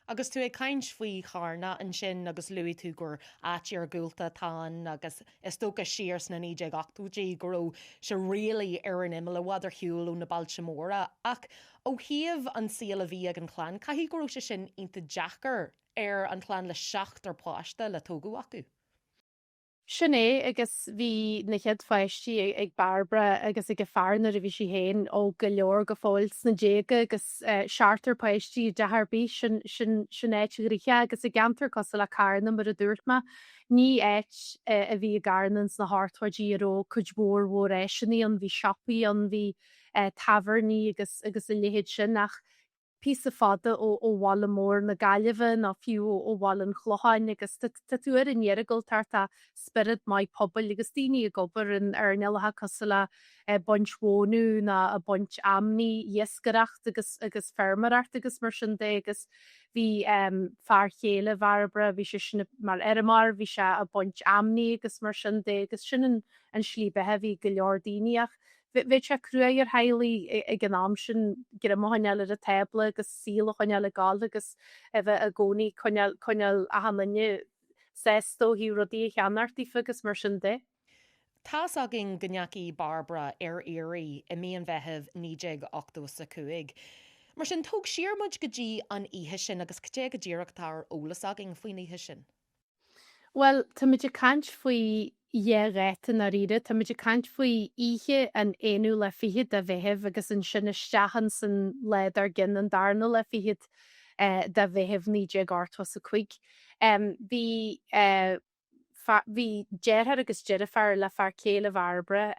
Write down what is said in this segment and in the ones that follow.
Agus tú ag caint faoi Charna ansin agus luaigh tú gur áit iargúlta atá ann agus is dócha siar sna 1980idí go raibh sé really ar an imeall, i bhfad ar shiúl ó na bailte móra. Ach ó thaobh an saol a bhí ag an chlann, caithfidh go raibh sé sin iontach deacair ar an chlann le seachtar páiste le tógadh acu. Sin é, agus bhí na chéad pháistí ag Bairbre agus ag a fear nuair a bhí sí féin óg go leor go fóill sna déaga agus seachtar páistí i dteach ar bith, sin, sin, sin áit ghnoitheach agus i gceantar cosúil le Carna mar a dúirt mé, ní áit a bhí i gCarna ins na hochtóidí a raibh cuid mhór mhór áiseanna ann, bhí siopaí ann, bhí tábhairní agus, agus a leithéid sin ach píosa fada ó bhaile mór na Gaillimhe nó fiú ó bhaile an Chlocháin agus tá tú ar an iargúltacht, tá spiorad maith pobail agus daoine ag obair in earnálacha cosúil le baint mhónadh nó ag baint fheamnaí, iascaireacht agus agus feirmeoireacht agus mar sin de agus bhí fear chéile Bhairbre, bhí sé sin mar fheirmeoir, bhí sé ag baint fheamnaí agus mar sin de agus sin an an slí beatha a bhí ag go leor daoine ach Bheadh sé cruaidh ar theaghlaigh ag an am sin greim a choinneáil ar an tábla agus saol a choinneáil ag gabháil agus a bheith i gcónaí coinneáil coinneáil achan duine sásta ó thaobh rudaí a cheannacht daofa agus mar sin de. Tá's againn go ndeachaigh Bairbre ar iarraidh i mí an Mheithimh 1985. Mar sin, tóg siar muid go dtí an oíche sin agus cad é go díreach atá ar eolas againn faoin oíche sin? Bhuel, táimid ag caint faoi dhá dháta i ndáiríre. Táimid ag caint faoi oíche an aonú lá fichead de Mheitheamh agus ansin isteach ins an lá dár gcionn, an darna lá fichead de Mheitheamh 1985. Bhí bhí deartháir agus deirfiúr le fear céile Bhairbre,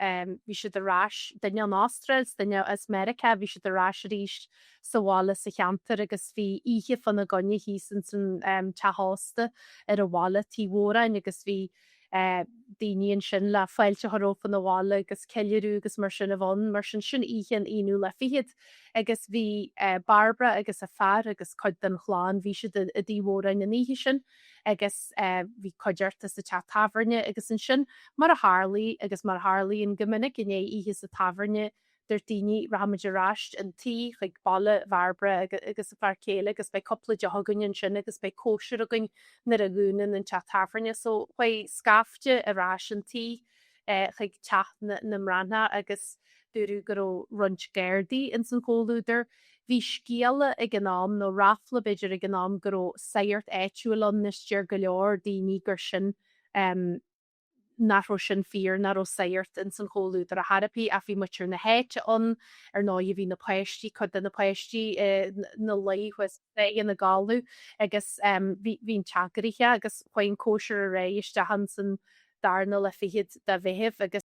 bhí siad ar ais, duine ón Astráil 's duine as Meiriceá, bhí siad ar ais arís sa bhaile sa cheantar agus bhí oíche fána gcoinne thíos ins an teach ósta ar an bhaile, Tigh Mhóráin agus bhí daoine ansin le fáilte a chur rompu 'na bhaile agus ceiliúradh agus mar sin a bheith ann. Mar sin, sin oíche an aonú lá fichead agus bhí Bairbre agus a fear agus cuid den chlann, bhí siad i dTigh Mhóráin an oíche sin agus bhí cuideachta sa teach tábhairne agus ansin mar a tharlaigh agus mar a tharlaíonn go minic i ndiaidh oíche sa tábhairne, Dúirt daoine, rachaimid ar ais 'on tí chuig baile Bhairbre agus a fear céile agus beidh cúpla deoch againn ansin agus beidh cóisir againn nuair a dhúnann an teach tábhairne. So chuaigh scaifte ar ais 'on tí chuig teach na mBreathnach agus dúradh go raibh roinnt Gardaí ins an chomhluadar. Bhí scéala ag an am, nó ráfla b'fhéidir ag an am, go raibh saghart áitiúil ann is deir go leor daoine gur sin nach raibh sin fíor, nach raibh saghart ins an chomhluadar ar chor ar bith ach bhí muintir na háite ann, ar ndóigh bhí na páistí, cuid de na páistí ina luí thuas ina gcodladh agus bhí bhí an teach gnoitheach agus chuaigh an cóisir ar aghaidh isteach ins an darna lá fichead de Mheitheamh agus.